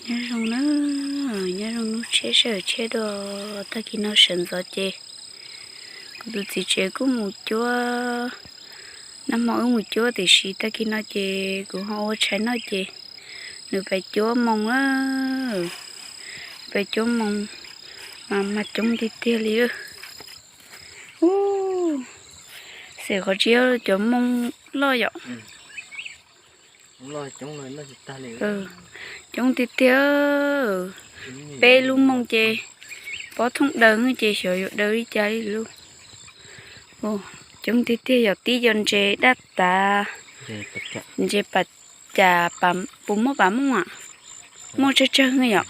Nyob zoo na, nyob zoo hnub tshiab sawv daws tshiab dua. Tag kis no sawv ntxov ces kuv tus txiv tsev kuj mus cuab, nag hmo wb mus cuab tiam sis tag kis no ces kuv ho ua tshais noj ces nws pais cuab moo na, pais cuab moo mas mag coob tiag tiag li. Ub, xeem qhov tsis yog cov moo loj yom. Coob tiag tiag. Peb lub moo ces pob thooj daws ces xyov yuav daws li cas li lub. Coob tiag tiag yom, tib co ntses daj tav, ntses pas cas, puas muaj pas mooj a? Muaj tsawg tsawg yom.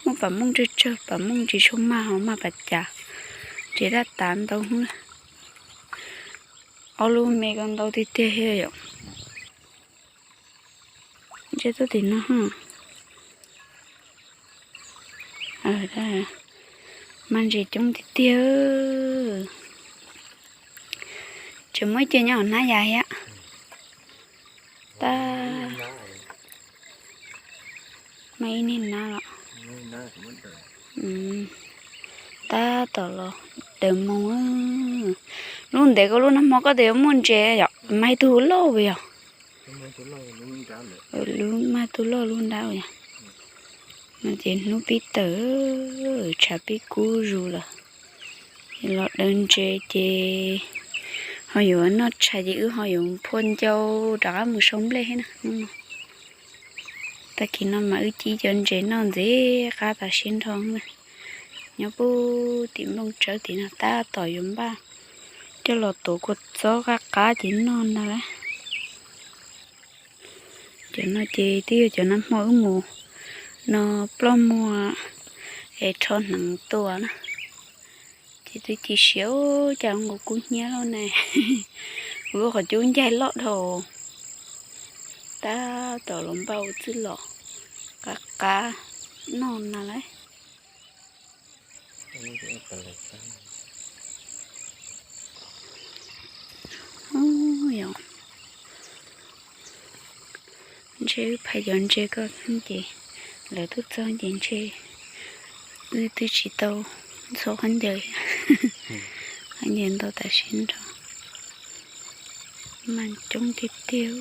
Muaj pas mooj tsawg tsawg, pas mooj tsis tshua mag ho mag pas cas. Ntses daj tav ntau. Ob lub me ko ntau tiag tiag thiab yom. Ntsia tuaj tim no. Mag ntses coob tiag tiag. Tseem muaj ib co nyob hauv hnab yas thiab. Tab, mag ib niag hnab los. Tab tom los daws moo. Lub ntev koj lub nag hmo koj tias yuav muaj ntses yom, mag ib tug loj puas yog? Lub mag tus loj lub nrab yog. No ces hnub pib tawm, tshav pib kub zus lawm. Los daws ntses ces ho yuav noj tshais ces wb ho yuav phua ncau rov qab mus sau nplej thiab na. Tag kis no mas wb ci cov ntses noj ntxiv qab tas siab nrho na. Nyob puag tim nplooj tsawb tim no tab tom yuav npaj coj los tuav kua txob qab qab ces noj ntag lauj. Cov no ces twb yog cov nag hmo wb mus no ploj muag es rho hneev tua na. Ces twb ci siav, cas nkaus kub hnyiab loj ne. Kuv lub qhov cub ncaig loj dhau. Tab tom los npaj ua txwj los qab qab noj na lauj. Ntshe wb phais cov ntses ko ces lawv tuaj txog ces ntshe wb twb tsis tau ntxhua khaub ncaws, khaub ncaws ntau tas siab nrho. Mag coob tiag tiag.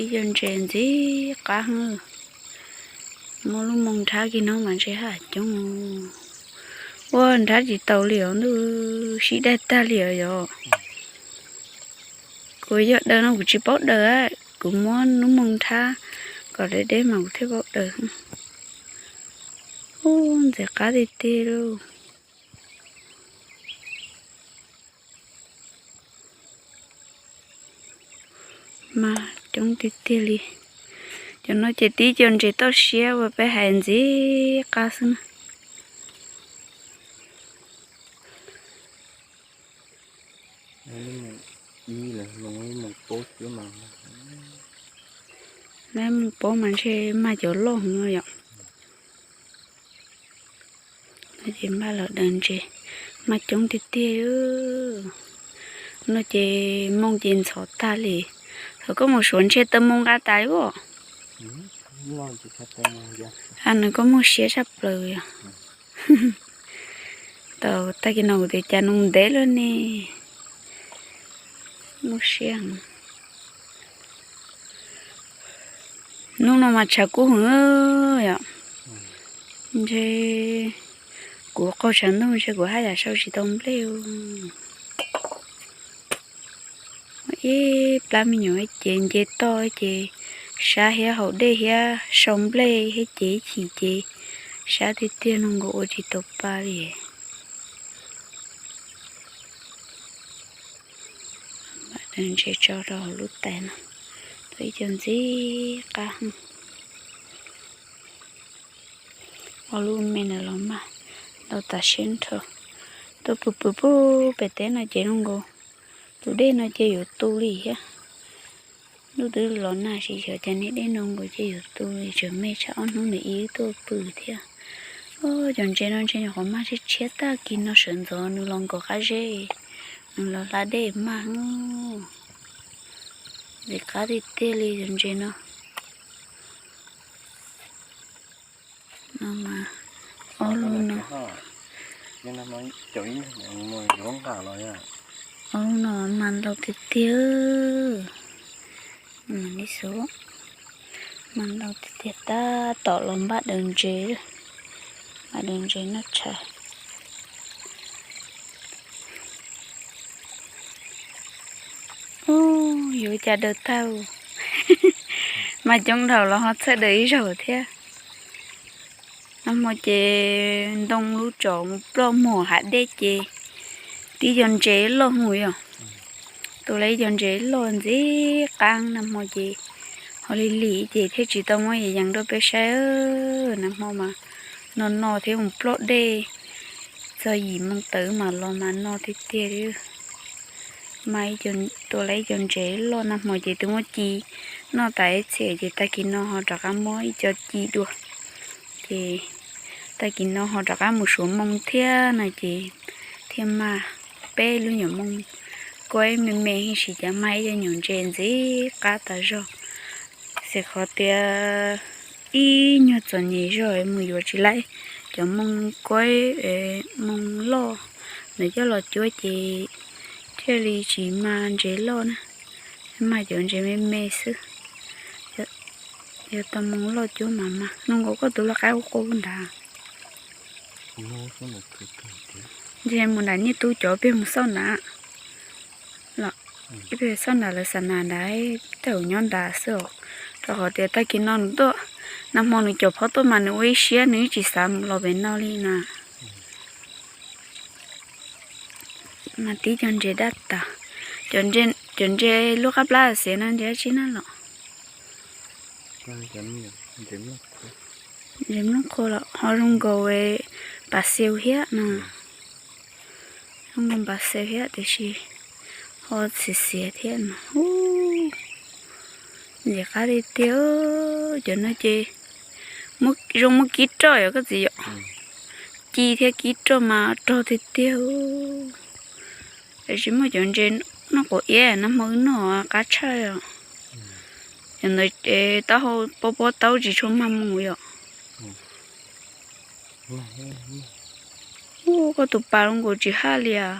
Ib co ntses ntxim qab heev. Muaj lub moo nrhab kiag no mas ntshe haj coob. Ua nrhab tsis taus li os ntuj, sib daig tag li os yog. Kuv yog daws no kuv tsis paub daws, kuv muab lub moo nrhab kom deb deb mas kuv thiaj paub daws. Ub, ntxim qab tiag tiag lauj. Mag coob tiag tiag li. Cov no ces tib co ntses toj siab uas peb hais ntxim qab xwb na. Lawv mus paub mas ntshe mag cov loj heev yom. Ces npaj los daws ntses, mag coob tiag tiag. No ces moo ces ntxhov tag li. Thaum koj mus suav ntshe taw moo nqa tas li os. A, nws kuj muaj siab tshaj plaws yom. Tau tag kis no kuv tias cas nws ntev lawm ne. Muaj siab heev. Hnub no mas tshav kub heev yom. Ntshe kuv qaug tshav ntuj ntshe kuv haj yam sau tsis tau nplej. Ib plab me nyuam ces nce toj ces sab thiab haus dej thiab sau nplej thiab ces ib chim ces sab tiag tiag no nkaus ua tsis tau pa li. Npaj daws ntses tso rau hauv lub tais no, tau ib co ntxim qab heev. Ua lub me ntawd los mag ntau tas siab nrho. Tuaj pw pw pug pem teb no ces zoo nkaus tus dej no ces yuav tu li thiab. Ntuj twb los nag ces xyov cas niag dej no nkaus ces yuav tu li, tseem me tshaj ob hnub nws ib tuaj pw thiab. Cov ntses no ntshe nyuam qhuav mag tshiab tshiab tag kis no sawv ntxov nws los nkaum qab zeb, nws los hla dej mag. Ntxim qab tiag tiag li cov ntses no. No mas ob lub no, ob lub no mas ntau tiag tiag. Mas ntau tiag tiag tab tom los npaj daws ntses, npaj daws ntses noj tshais. Ub, yuav cas daws tag, mas coob dhau los ho txhawj daws ib zaug thiab. Nag hmo ces ntoo lub tsom mus ploj muag hav dej ces tib co ntses loj mus yom. Tus lawv ib co ntses loj ntxim qab nag hmo ces ho lig lig ces thiaj tsis tau muab yees rau peb saib. Nag hmo mas no no thiab mus ploj dej txog yim moo tawm mas los mas no tiag tiag li. Mas tua lawv ib co ntses loj nag hmo ces twb muab ci noj tas ib txhia ces tag kis no ho rov qab muab ib co ci dua. Ces tag kis no ho rov qab mus suav moo thiab no ces thiaj mag peb lub nyuam moo kuaib me me, tab sis cas mag ib co nyuam ntses ntxim qab tas zog. Xwm qhov tias ib nyuag txom nyem zog mus yuav tsis laib cov moo kuaib, moo loj ntawd coj los cuab ces thiaj li tsis mag ntses loj na, mag cov ntses me me xwb. Yog tau moo loj cuab mas mag. Nug nkaus koj tus laj qaib ua qub nrad. Ntshe mus nram Nyiaj Tub cov peb mus xauj nrad los, peb xauj nrad lawv xa nas nrad, tej zaum nyob nrad xwb os. Rau qhov tias tag kis no nws tuaj, nag hmo nws caum phob tuaj mas nws ua ib siab nws tsis xav mus los pem no li na. Mas tib co ntses daj tas, cov ntses lub qab plab xiav no ntses dab tsi na los? Ntses mlooj qhuav los ho zoo nkaus pas xeus thiab no, zoo nkaus pas xeus thiab tiam sis ho xiav xiav thiab no. Ntxim qab tiag tiag, cov no ces zoo muab kib roj yom koj txiv yom. Ci thiab kib roj mas rog tiag tiag. Tiam sis muaj cov ntses noj quav iab nag hmo wb noj qab tshaj os. Cov ntawd taub hau pob pob taub tsis tshua mag moo yom. Ub, koj tus pas zoo nkaus tsis haj li as.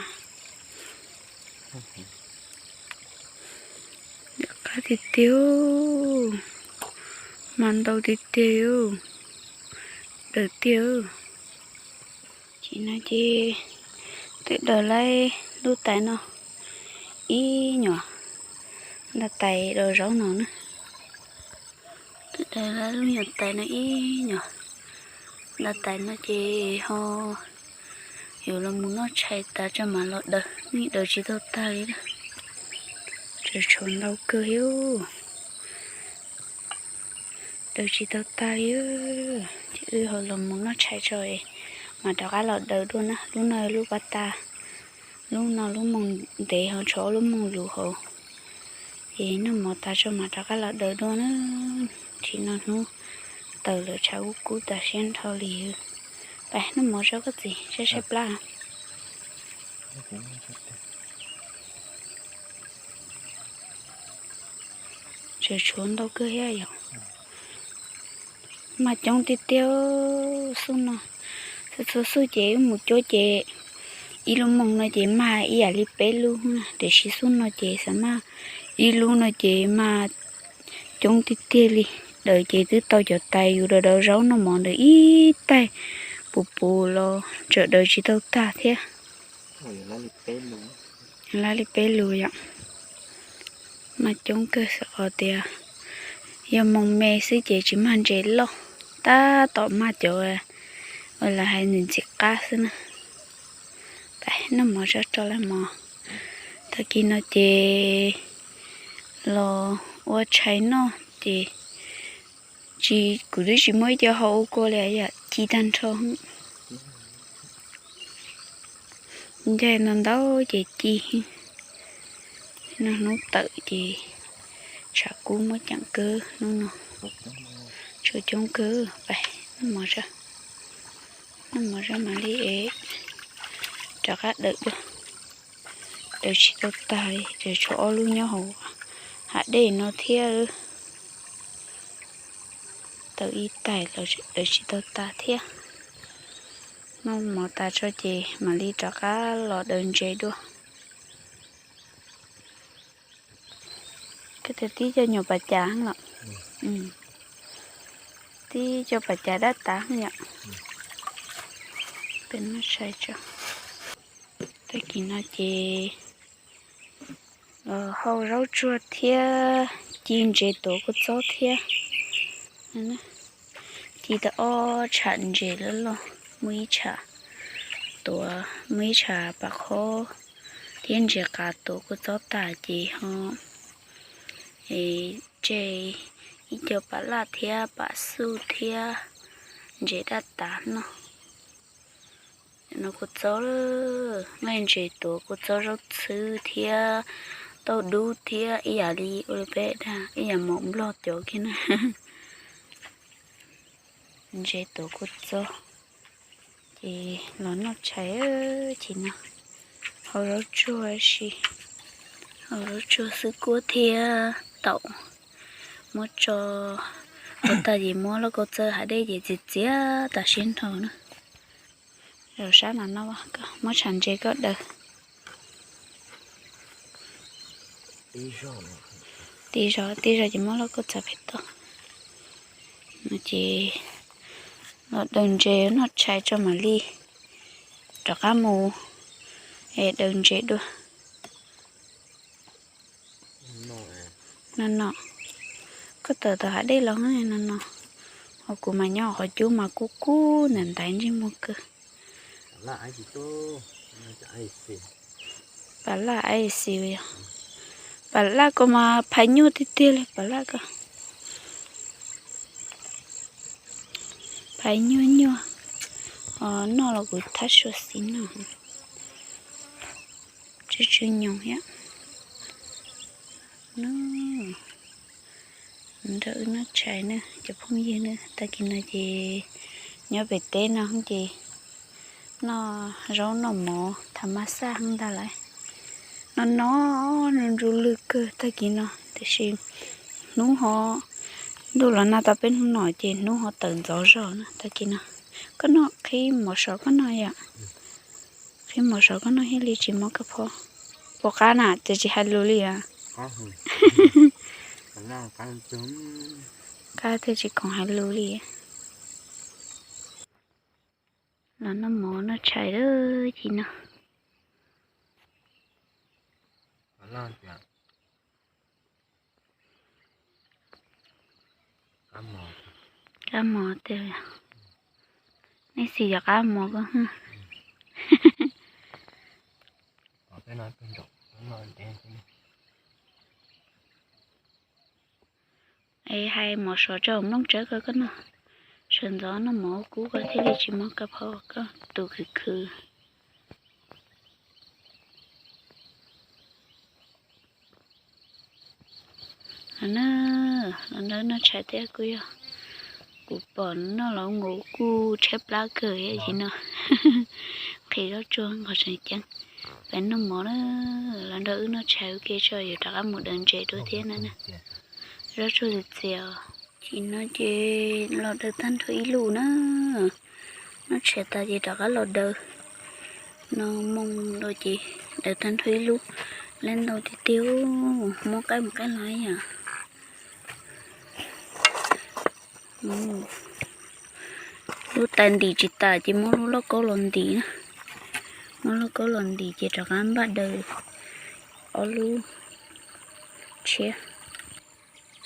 Qab tiag tiag, mas ntau tiag tiag, daws tiag. Ces no ces twb daws laib lub tais no ib nyuam, nta tais daws zaub no na. Twb daws laib lub nyuam tais no ib nyuam, nta tais no ces ho yuav los mus noj tshais tas tso mam los daws, yeej daws tsis tau tag li. Tseem tshuav ntau kawg thiab. Daws tsis tau tag li, ces wb ho los mus noj tshais tso, mas rov qab los daws dua na. Lub no lub pas tas, lub no lub moos ntev ho tshuav ob lub moos luv hauv. Ces noj mov tas tso mas rov qab los daws dua na. Tsis no hnub tawm lawm tshav kub kub tas siab nrho li. Pais noj mov tso koj txiv, saib saib plab. Tseem tshuav ntau kawg thiab yom. Mas coob tiag tiag xub no. Txhua txhua xub ces wb mus cuab ces ib lub moos no ces mag ib yam li peb lub, tiam sis xub no ces xav mas ib lub no ces mag coob tiag tiag li. Daws ces twb tau cov tais yus daws daws zaub noj mov ntawd ib taig puv puv los tseem daws tsis tau tag thiab. Lab li peb lus yom. Mas coob kawg xwb qhov tias yog moos me xwb ces tsis mag ntses loj, tab tom mag cov uas lawv hais ntxim ntxim qab xwb na. Pais noj mov tso, rau lawv mov. Tag kis no ces los ua tshais noj ces tsis, kuv twb tsis muaj ib co hau ua kua li, yam ci tag nrho. Ncaig ntau ntau ces ci. No hnub tawm ces tshav kub muab ceem kawg hnub no. Tshuav coob kawg, pais noj mov tso. Noj mov tso mam li es rov qab daws dua. Daws tsis tau tag li, tseem tshuav ob lub nyob hauv hav dej no thiab. Tau ib taig lawv tsis tau tas thiab. Noj mov tas tso ces mam li rov qab los daws ntses dua. Koj tias tib co nyuam pas cas los? Tib co pas cas dab tav yom. Peb noj tshais tso. Tag kis no ces los hau zaub tsuag thiab ci ntses tuav kua txob thiab. Ci tau ob tsham ntses loj loj, muaj ib tsham tuav, muaj ib tsham pam qhob thiab ntses qav tuav kua txob tas ces ho tseg ib co pam laj thiab pam xuj thiab ntses dab tav noj. No kua txob, muaj ntses tuav kua txob zaub txhwb thiab tauj dub thiab ib yam li ua li peb dag ib yam mov nplog cov kiag na. Ntses tuav kua txob. Ces los noj tshais ces no, hau zaub tsuag si, hau zaub tsuag xwb kuab thiab taum, muab tso, ua tag ces muab lauj kaub txawb hav dej ces txiav txiav tas siab nrho na. Zaum sab no no, muab tshav ntses koj daws. Tib zog tib zog ces muab lauj kaub txawb pem toj. No ces los daws ntses noj tshais tso mam li rov qab mus es daws ntses dua. No no, koj tawm tom hav dej los no no, ho kuv mas nyob qhov cub mas kub kub ntawm ntaiv ntsej muag kawg. Pam laj ice yog, pam laj ko mas phais nyuaj tiag tiag li pam laj ko. Phais nyuaj nyuaj, noj los kuv thab sua xis noj. Tsw tsw nyoos thiab. Nrog wb noj tshais na cov phooj ywg na, tag kis no ces nyob pem teb no ces noj zaub noj mov tham mas xaj heev ntag lawm. No no, nws ntsug lwg kawg tag kis no tiam sis hnub ho ntuj los nag tau peb hnub no ces hnub ho tawm ntxov zog na tag kis no. Koj noj qhib mov sov koj noj yom. Qhib mov sov koj noj thiaj li tsis mob kab pho. Puas qab na ces tsis hais lus li a? Qab thiaj tsis khoom hais lus li. Los noj mov noj tshais lawm ces no. Qab mos tiag, nej xis yog qab mos ko. Es hais mov sov tso mloog tsawb ko koj noj, sawv ntxov noj mov kub ko thiaj li tsis mob kab pho koj tus khwv khwv. Los nrog wb noj tshais thiab kuj yog, kuv pom noj los ua kuj tshaib plab kawg thiab no. Qhib zaub tsuag nqos tseem ceeb. Peb noj mov na, los nrog wb noj tshais ua ke tso yuav rov qab mus daws ntses dua thiab na. Zaub tsuag txias txias. Ces no ces los daws tag nrho ib lub na. Noj tshais tas ces rov qab los daws. No moo los ces daws tag nrho ib lub. Lab ntau tiag tiag, muab qaib mus qaib los yom. Lub tais ntim tsis tas ces muab lub lauj kaub los ntim na. Muab lauj kaub los ntim ces rov qab npaj daws ob lub tshiab.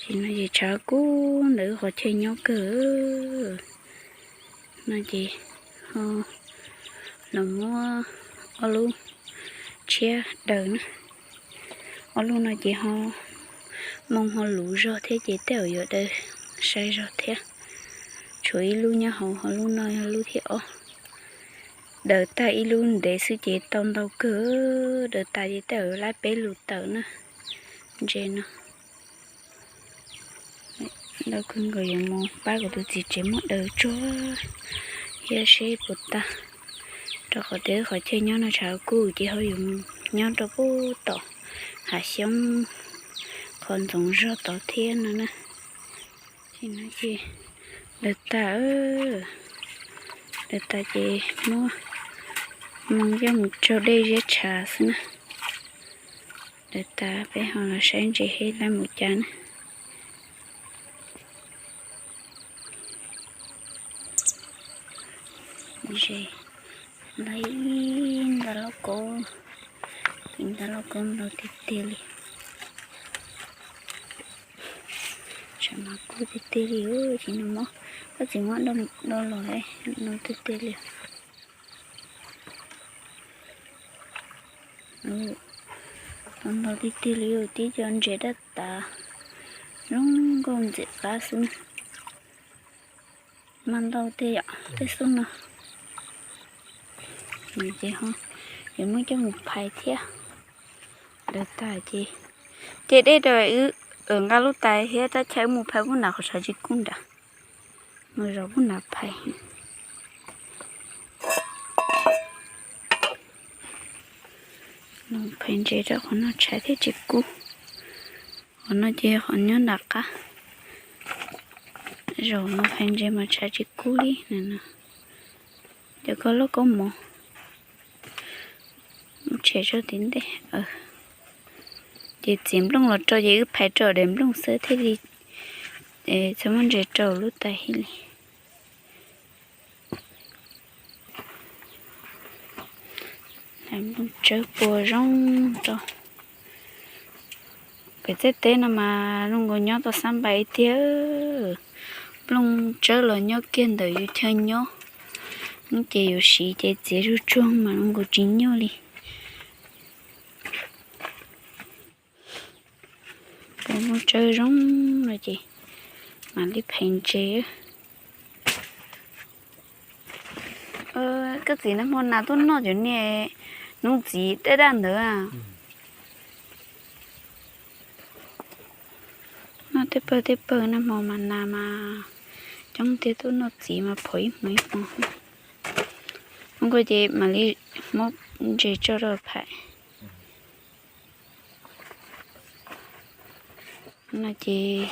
Ces no ces tshav kub ntawm qhov chaw nyob kawg. No ces ho los muab ob lub tshiab daws na. Ob lub no ces ho moo ho luv zog thiab ces tej zaum yuav daws sai zog thiab. Tshuav ib lub nyob hauv, ho lub no yog lub thib ob. Daws tag ib lub ntev xwb ces tau ntau kawg, daws tas ces tej zaum yuav laib peb lus tawm na. Ntses no ntau kawg nkaus, yuav mus pab kuv tus txiv tsev muab daws tsuag thiab seb puas tag. Rau qhov tias wb qhov chaw nyob no tshav kub ces ho yuav mus nyob rau pem tom hav xyoob, kom ntxoov zog tod thiab no na. Ces no ces daws tas, daws tas ces muab moo coj mus rau dej ziab tshav xwb na. Daws tas peb ho los saib ntses seb lawv mus cas na. Ntses lawv ib ntag lauj kaub, ib ntag lauj kaub ntau tiag tiag li. Tshav mas kub tiag tiag li, ces no mob, koj txiv muab do los no tiag tiag li. Ntau tiag tiag li, tib co ntses daj tas zoo nkauj ntxim qab xwb. Mas ntau tiag yom, tej xub no. Ces ho yuav muab coj mus phais thiab. Daws tas ces, ces dej rau wb nqa lub tais thiab rab chais wb mus phais pub nram qhov tshav tsis kub nrad. Mus zaum pub nrad phais. Phais ntses rau qhov no tshav thiaj tsis kub. Qhov no ces qhov nyob nram qab. Zaum no phais ntses mas tshav tsis kub li no. Cov koj loj koj mov tshem tso tim ntej. Ces txiav nplooj los rau ces wb phais rau daim nplooj xwb thiaj li txhob muab ntses rau lub tais thiaj li. Nplooj tsawb pua zoo rau. Pem txhais teb no mas zoo nkaus nyob tau xab npais tiag. Nplooj tsawb los nyob kiag ntawm yus chaw nyob. Hnub ces yuav siv ces txiav zuj tsuag mas zoo nkaus tsis nyuaj li. Nplooj tsawb zoo no ces mam li phais ntses. Koj txiv, nag hmo nas tuaj noj cov niag hnub txiv daj daj ntawd. Noj tej pawg tej pawg, nag hmo mas nas mas coob tiag, tuaj noj txiv mas phom ib hmo ib hmo. Hnub ko ces mam li muab ntses tso rau phais. No ces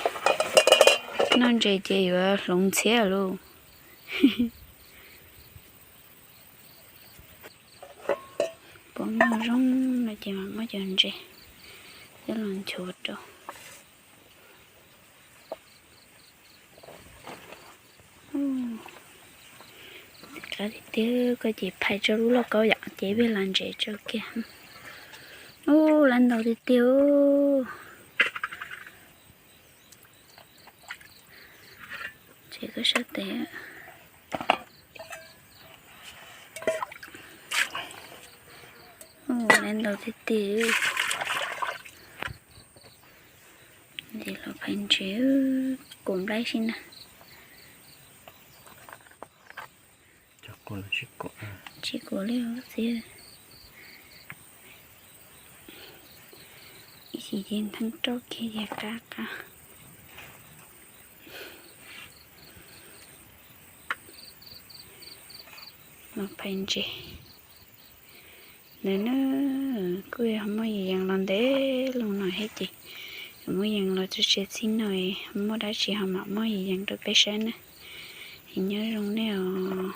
noj ntses ces yuav hloov ntxhiab lauj. Puas muaj zoo no ces mas muab cov ntses coj los nchuav rau. Qab tiag tiag, koj ces phais tso lub lauj kaub yom, ces peb los ntses tso kiag. Ub, lawv ntau tiag tiag. Ces koj sab tes. Ub, lawv ntau tiag tiag. Ces los phais ntses, kaum nplaib sib na. Tsis kaum li txiv. Ib chim ces ntheej roj kiag ces qab qab. Los phais ntses. Ntawd na, kuj ho muaj yus yees los ntev loo no thiab ces, muaj yees los tso tseg txij no, muaj dab tsi ho mam muab yus yees rau peb saib na. Es nyob zoo nej os.